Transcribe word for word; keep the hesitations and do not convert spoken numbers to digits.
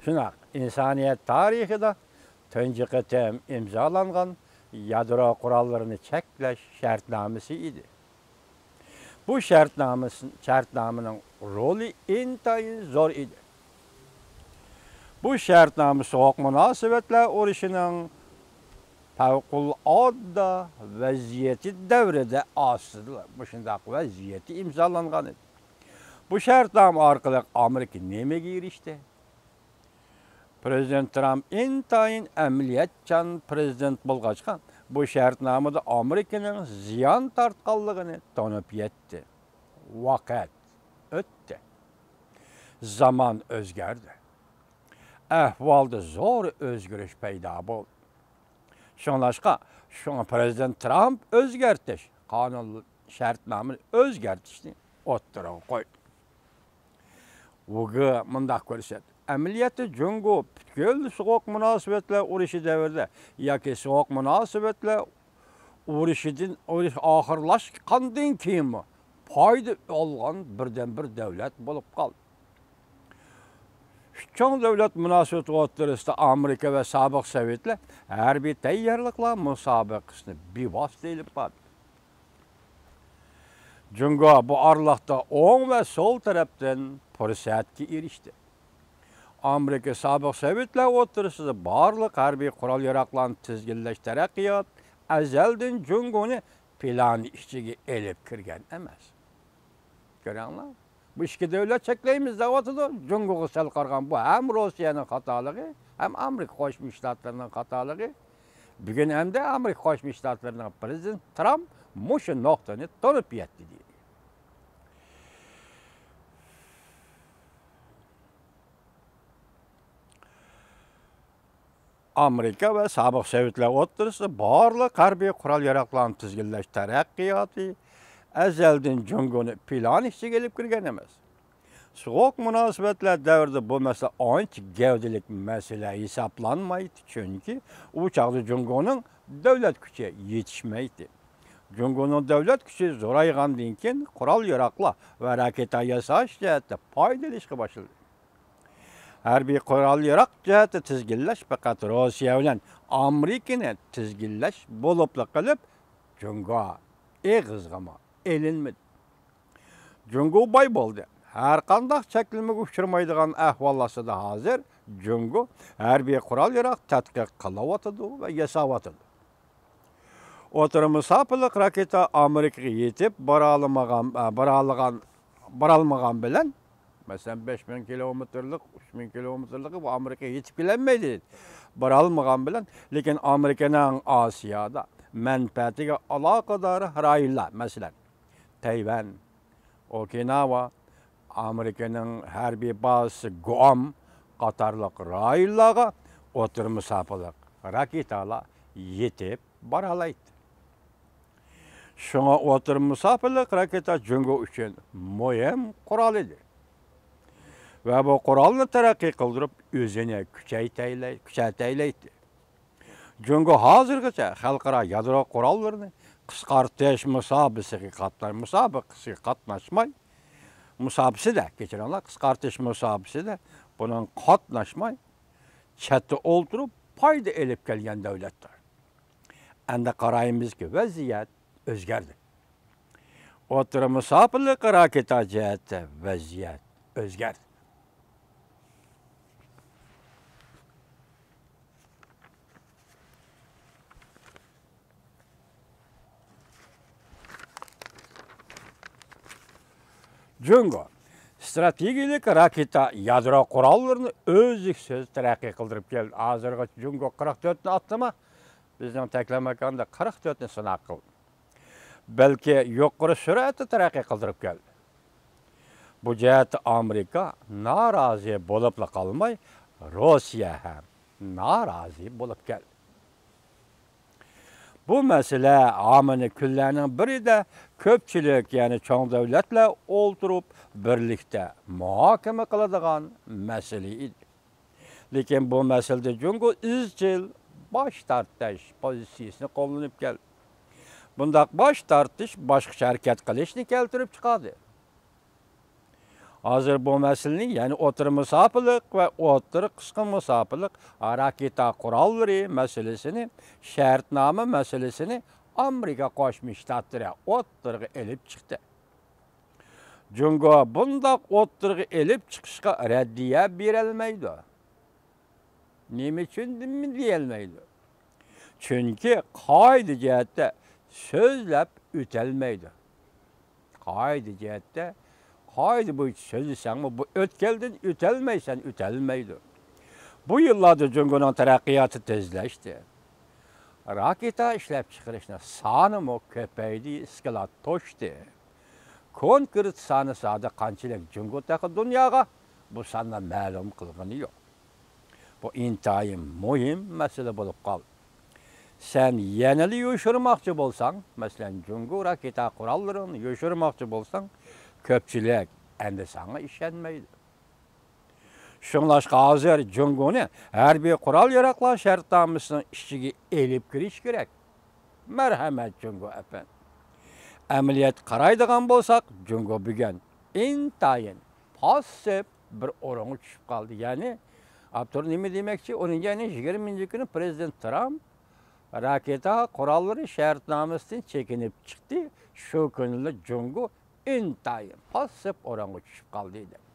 شۇنداق، ئىنسانىيەت تارىخىدا تۇنجى قېتىم ئىمزالانغان يادرو قوراللىرىنى چەكلەش شەرتنامىسى ئىدى. بۇ شەرتنامىسى، شەرتنامىنىڭ رولى ئىنتايىن زور ئىدى. بۇ شەرتنامە سوغۇق مۇناسىۋەتلەر ئۇرۇشىنىڭ پەۋقۇلئاددە ۋەزىيىتى دەۋرىدە ئاستىدا مۇشۇنداق ۋەزىيەتتە ئىمزالانغان ئىدى. بۇ شەرتنامە ئارقىلىق ئامېرىكا نېمىگە ئېرىشتى؟ پىرېزىدېنت ترامپ ئىنتايىن ئەمەلىيەتچان پىرېزىدېنت بولغاچقا، بۇ شەرتنامىدا ئامېرىكىنىڭ زىيان تارتقانلىقىنى تونۇپ يەتتى. ۋاقىت ئۆتتى. زامان ئۆزگەردى. ئەھۋالدا زور ئۆزگىرىش پەيدا بولدى. شۇڭلاشقا، شۇڭا پىرېزىدېنت ترامپ ئۆزگەرتىش، قانۇن شەرتنامىنى ئۆزگەرتىشنى ئوتتۇرىغا قويدى. ۋۇگې مۇنداق كۆرسەتتى، ئەمەلىيەتتە جۇڭگو پۈتكۈل سوغۇق مۇناسىۋەتلەر ئۇرۇشى دەۋرىدە ياكى سوغۇق مۇناسىۋەتلەر ئۇرۇشىدىن، ئۇرۇش ئاخىرلاشقاندىن كېيىنمۇ پايدا ئالغان بىردىنبىر دۆلەت بولۇپ قالدى. ئۈچ چوڭ دۆلەت مۇناسىۋىتى ئوتتۇرىسىدا ئامېرىكا ۋە سابىق سوۋېتلار ھەربىي تەييارلىقلار مۇسابىقىسىنى بىۋاسىتە ئېلىپ باردى. جۇڭگو بۇ ئارىلىقتا ئوڭ ۋە سول تەرەپتىن پۇرسەتكە ئېرىشتى. ئامېرىكا سابىق سوۋېتلار ئوتتۇرىسىدا بارلىق ھەربىي قورال-ياراغلارنى تىزگىنلەش تەرەققىياتى ئەزەلدىن جۇڭگونى پىلان ئىچىگە ئېلىپ كىرگەن ئەمەس. كۆرۈڭلار. بۇ ئىككى دۆلەت چەكلەيمىز دەۋاتىدۇ. جۇڭگوغا سەل قارىغان بۇ ھەم روسىيەنىڭ خاتالىقى، ھەم ئامېرىكا قوشما شتاتلىرىنىڭ خاتالىقى. بۈگۈن ئەمدى ئامېرىكا قوشما شتاتلىرىنىڭ پىرېزىدېنتى ترامپ مۇشۇ نۇقتىنى تونۇپ يەتتى دېدى. ئامېرىكا ۋە سابىق سوۋېتلار ئوتتۇرىسىدا بارلىق ھەربىي قورال-ياراغلارنى تىزگىنلەش تەرەققىياتى ئەزەلدىن جۇڭگونى پىلان ئىچىگە ئېلىپ كىرگەن ئەمەس. سوغۇق مۇناسىۋەتلەر دەۋرىدە بۇ مەسىلە ئانچە گەۋدىلىك مەسىلە ھېسابلانمايتتى، چۈنكى ئۇ چاغدا جۇڭگونىڭ دۆلەت كۈچى يېتىشمەيتتى. جۇڭگونىڭ دۆلەت كۈچى زورايغاندىن كېيىن، قورال-ياراغلار ۋە راكېتا ياساش جەھەتتە پايدا ئېلىشقا باشلىدى. ھەربىي قورال-ياراغ جەھەتتە تىزگىنلەش پەقەت روسىيە بىلەن ئامېرىكىنى تىزگىنلەش بولۇپلا قېلىپ، جۇڭگو ئېغىزغىمۇ ئېلىنمىدى. جۇڭگو باي بولدى. ھەرقانداق چەكلىمىگە ئۇچرىمايدىغان ئەھۋال ئاستىدا ھازىر جۇڭگو ھەربىي قورال-ياراغ تەتقىق قىلىۋاتىدۇ ۋە ياساۋاتىدۇ. ئوتتۇرا مۇساپىلىق راكېتا ئامېرىكىغا يېتىپ بارالمىغان، بارالىغان، بارالمىغان بىلەن، مەسىلەن، بەش مىڭ كىلومېتىرلىق، ئۈچ مىڭ كىلومېتىرلىقى بۇ ئامېرىكىغا يېتىپ كېلەلمەيدۇ، بارالمىغان بىلەن. لېكىن ئامېرىكىنىڭ ئاسىيادا مەنپەئەتىگە ئالاقىدار رايونلار، مەسىلەن، تەيۋەن، ئوكىناۋا، ئامېرىكىنىڭ ھەربىي بازىسى گۇئام قاتارلىق رايونلارغا ئوتتۇرا مۇساپىلىق راكېتالار يېتىپ بارالايتتى. شۇڭا ئوتتۇرا مۇساپىلىق راكېتا جۇڭگو ئۈچۈن مۇھىم قورال ئىدى. ۋە بۇ قورالنى تەرەققىي قىلدۇرۇپ، ئۆزىنى كۈچەيتەيلەي-، كۈچەيتەيلەيتتى. جۇڭگو ھازىرغىچە خەلقئارا يادرو قوراللىرىنى قىسقارتىش مۇسابىسىگە قاتنا-، مۇسابىقىسىگە قاتناشماي، مۇسابىسىدە، كەچۈرۈڭلار، قىسقارتىش مۇسابىسىدە بۇنىڭ قاتناشماي، چەتتە ئولتۇرۇپ پايدا ئېلىپ كەلگەن دۆلەتتۇر. ئەمدى قارايمىزكى، ۋەزىيەت ئۆزگەردى. ئوتتۇرا مۇساپىلىق راكېتا جەھەتتە ۋەزىيەت ئۆزگەردى. جۇڭگو ئىستراتېگىيەلىك راكېتا يادرو قوراللىرىنى ئۈزلۈكسىز تەرەققىي قىلدۇرۇپ كەلدى. ھازىرغىچە جۇڭگو قىرىق تۆتنى ئاتتىما، بىزنىڭ تەكلىماكاندا قىرىق تۆتنى سىناق قىلدى. بەلكى يۇقىرى سۈرئەتتە تەرەققىي قىلدۇرۇپ كەلدى. بۇ جەھەتتە ئامېرىكا نارازى بولۇپلا قالماي، روسىيە ھەم نارازى بولۇپ كەلدى. بۇ مەسىلە ھامىنى كۈنلەرنىڭ بىرىدە كۆپچىلىك، يەنى چوڭ دۆلەتلەر ئولتۇرۇپ بىرلىكتە مۇھاكىمە قىلىدىغان مەسىلە ئىدى. لېكىن بۇ مەسىلىدە جۇڭگو ئىزچىل باش تارتىش پوزىتسىيىسىنى قوللىنىپ كەلدى. بۇنداق باش تارتىش باشقىچە ھەرىكەت قىلىشنى كەلتۈرۈپ چىقاردى. ھازىر بۇ مەسىلىنى، يەنى ئوتتۇرا مۇساپىلىق ۋە ئوتتۇرا قىسقا مۇساپىلىق راكېتا قوراللىرى مەسىلىسىنى، شەرتنامە مەسىلىسىنى ئامېرىكا قوشما شتاتلىرى ئوتتۇرىغا ئېلىپ چىقتى. جۇڭگو بۇنداق ئوتتۇرىغا ئېلىپ چىقىشقا رەددىيە بېرەلمەيدۇ. نېمە ئۈچۈن دېمە-، دېيەلمەيدۇ. چۈنكى قائىدە جەھەتتە سۆزلەپ ئۆتەلمەيدۇ. قائىدە جەھەتتە، قائىدە بويىچە سۆزلىسەڭمۇ، بۇ ئۆتكەلدىن ئۆتەلمەيسەن، ئۆتەلمەيدۇ. بۇ يىللاردا جۇڭگونىڭ تەرەققىياتى تېزلەشتى. راكېتا ئىشلەپچىقىرىشنىڭ سانىمۇ كۆپەيدى، ئىسكىلات توشتى. كونكرېت سانى زادى قانچىلىك جۇڭگو تېخى دۇنياغا بۇ ساننى مەلۇم قىلغىنى يوق. بۇ ئىنتايىن مۇھىم مەسىلە بولۇپ قالدى. سەن يەنىلا يوشۇرماقچى بولساڭ، مەسىلەن، جۇڭگو راكېتا قوراللىرىنى يوشۇرماقچى بولساڭ، كۆپچىلىك ئەمدى ساڭا ئىشەنمەيدۇ. شۇڭلاشقا ھازىر جۇڭگونى ھەربىي قورال-ياراغلار شەرتنامىسىنىڭ ئىچىگە ئېلىپ كىرىش كېرەك. مەرھەمەت، جۇڭگو ئەپەندى. ئەمەلىيەتكە قارايدىغان بولساق، جۇڭگو بۈگۈن ئىنتايىن پاسسىپ بىر ئورۇنغا چۈشۈپ قالدى. يەنى، ئاپتور نېمە دېمەكچى؟ ئۇنىڭ يەنى يىگىرمىنچى كۈنى پرېزىدېنت ترامپ راكېتا قوراللىرى شەرتنامىسىدىن چېكىنىپ چىقتى. شۇ كۈنىلا جۇڭگو ئىنتايىن پاسسىپ ئورۇنغا چۈشۈپ قالدى دەپ.